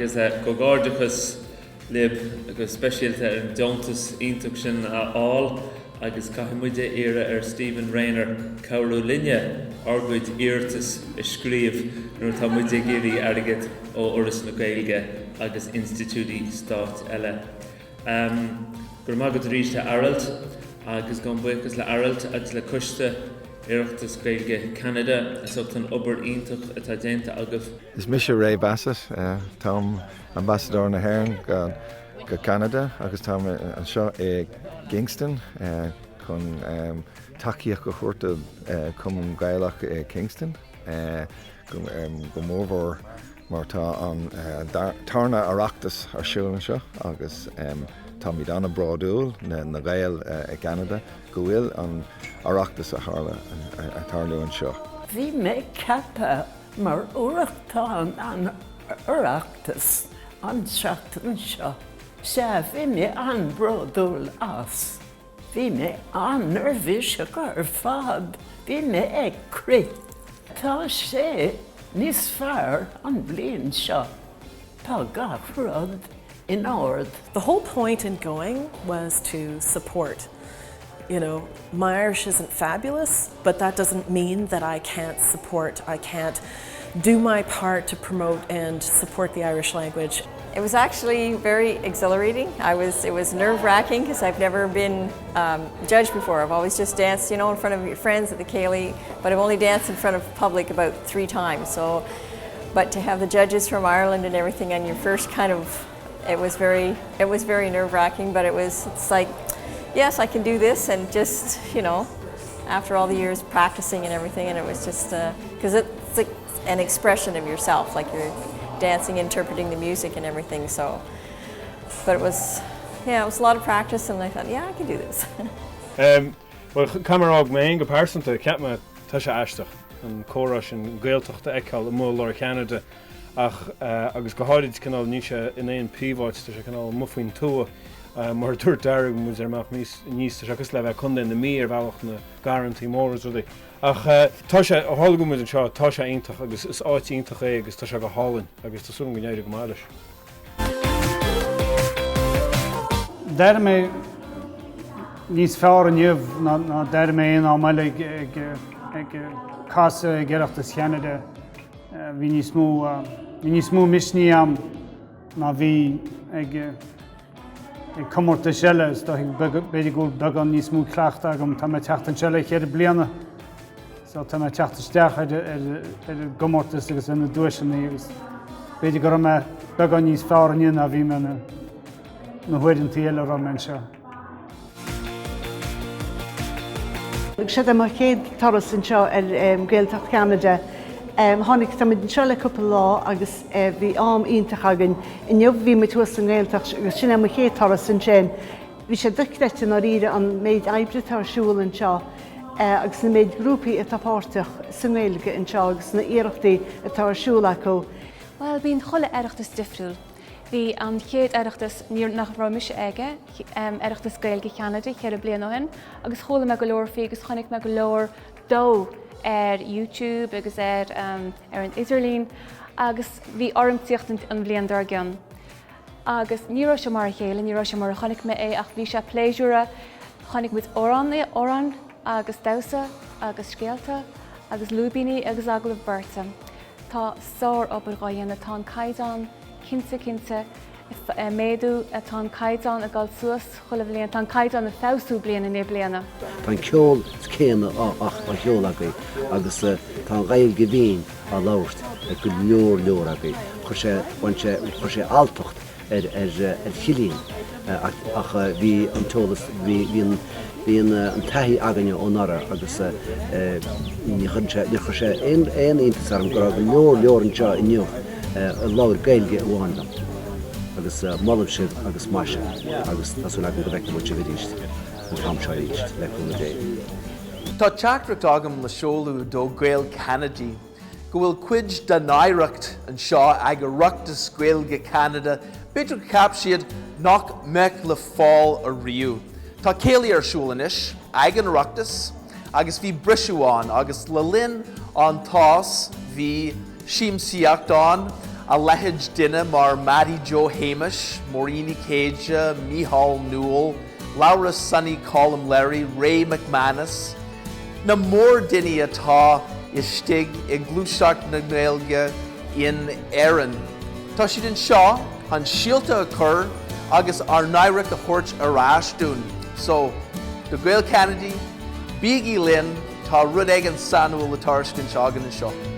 Agus comhghairdeachas libh go speisialta ar an deontas iontach sin a fháil agus caithfidh muid a iarraidh ar Stephen Rayner cabhrú linne ár gcuid iarratas a scríobh nuair atá muid ag iarraidh airgead ó Fhoras na Gaeilge agus institiúidí stáit eile. Go raibh maith agat arís a Aralt agus gabhaim buíochas le Aralt agus le Coiste Oireachtas Gaeilge Cheanada as ucht an obair iontach atá déanta agaibh. Is mise Ray Bassett. Táim Ambasadóir na hÉireann go Ceanada agus táim anseo i gKingston chun tacaíocht a thabhairt do Chumann Gaelach i Kingston, go mórmhór mar tá an tarna Oireachtas ar siúl anseo agus táimid an-bhródúil, na Gaeil i gCeanada, go bhfuil an Oireachtas ag tarlú anseo. Bhí mé ceaptha mar Uachtarán an Oireachtais an tseachtain seo. Sea, bhí mé an-bhródúil as. Bhí mé an-neirbhíseach ar fad, bhí mé ag crith. Tá sé níos fearr an bhliain seo, tá gach rud in ord. The whole point in going was to support. You know, my Irish isn't fabulous, but that doesn't mean that I can't support, I can't do my part to promote and support the Irish language. It was actually very exhilarating. I was, it was nerve-wracking because I've never been um, judged before. I've always just danced, you know, in front of your friends at the Cayley, but I've only danced in front of public about three times. So, but to have the judges from Ireland and everything on your first kind of, it was very, it was very nerve-wracking, but it was, it's like, yes, I can do this and just, you know, after all the years practicing and everything, and it was just, because uh, it's like an expression of yourself, like you're dancing, interpreting the music and everything, so. But it was, yeah, it was a lot of practice and I thought, yeah, I can do this. um, well, camará mé go pearsanta cheap mé tá sé aisteach an comhrá sin Gaeltacht a fheiceáil i lár Cheanada ach uh, agus go háirid cineál níl sé in aon príomháit tá sé cineál amuigh faoin tuath uh, mar dúirt Darragh muid ar amach níos níos tá sé cosúil le bheith Contae na Mí ar bhealach na garrantaí móra is rudaí. Ach tá sé, ó tharla go bhfuil muid anseo, tá sé iontach agus is áit iontach é agus tá sé go hálainn agus tá súil agam go n-éireoidh go maith leis. D'éirigh mé níos fearr inniu ná d'éirigh mé aon am eile ag casadh ag Oireachtas Cheanada. Bhí níos mó, bhí níos mó misnigh a'm ná bhí ag Ag comórtais eile, is dóigh, b'fhéidir go bhfuil beagán níos mó cleachta agam. Tá mé ag teacht anseo le ceithre bliana, so tá mé ag teacht isteach ar an gcomórtas agus ar na duaiseanna agus b'fhéidir go raibh mé beagán níos fearr inniu ná bhí mé na huaireanta eile a raibh mé anseo. Seo é mo chéad turas anseo ar Gaeltacht Cheanada. Tháinig, táimid anseo le cúpla lá agus bhí am iontach againn. Inniu bhí muid thuas sa nGaeltacht agus sin é mo chéad turas ansin. Bhí sé dochreidte i ndáiríre an méid oibre atá ar siúl anseo agus na méid grúpaí atá páirteach sa nGaeilge anseo agus na iarrachtaí atá ar siúl acu. Bhuel, bíonn chuile Oireachtas difriúil. Bhí an chéad Oireachtas, níor, nach raibh mise aige, Oireachtas Gaeilge Cheanada cheithre bliana ó shin agus chuala mé go leor faoi agus chonaic mé go leor dó ar YouTube agus ar ar an idirlíon agus bhí orm tíocht an bhliain dár gcionn. Agus ní raibh sé mar a chéile, ní raibh sé mar a chonaic mé é ach bhí sé pléisiúrtha. Chonaic muid amhrán, amhráin agus damhsa agus scéalta agus lúibíní agus agallamh beirte. Tá sár-obair dhá dhéanamh, tá an caighdeán cinnte cinnte ag méadú, tá an caighdeán ag dul suas chuile bhliain, tá an caighdeán ag feabhsú bliain i ndiaidh bliana. Tá an ceol céanna á cheol agaibh agus tá an Ghaeilge bhinn á labhairt ag go leor leor agaibh. Chuir sé, bhain sé, chuir sé alltacht ar ar Chillian ach bhí an t-eolas, bhí, bhí an, bhí an an taithí againne ó anuraidh agus ní chuireann sé, níor chuir sé aon aon iontas orm go raibh go leor leor anseo inniu a labhair Gaeilge amháin liom. Agus molaim sibh agus maith sibh agus tá súil agam go bhfeicfidh muid sibh arís an t-am seo arís, le cúnamh Dé. Tá teachtaireacht agam le seoladh do Gaeil Cheanada go bhfuil cuid dá n-oidhreacht anseo ag Oireachtas Gaeilge Cheanada, b'fhéidir gur cheap siad nach mbeadh le fáil ariamh. Tá céilí ar siúl anois ag an Oireachtas agus bhí briseadh ann agus le linn an tsos bhí siamsaíocht ann. a leithéid duine mar Mattie Joe Shéamais, Máirín Uí Chéide, Mícheál Newell, Labhrás Sonny Colm Leary, Ray McManus, na mór-duine atá istigh i gluaiseacht na Gaeilge in Éirinn. Tá siad anseo chun síolta a chur agus ár n-oidhreacht a thabhairt ar ais dúinn. So, do Gaeil Cheanada, bígí linn, tá rud éigin sainiúil le tairiscint againn anseo.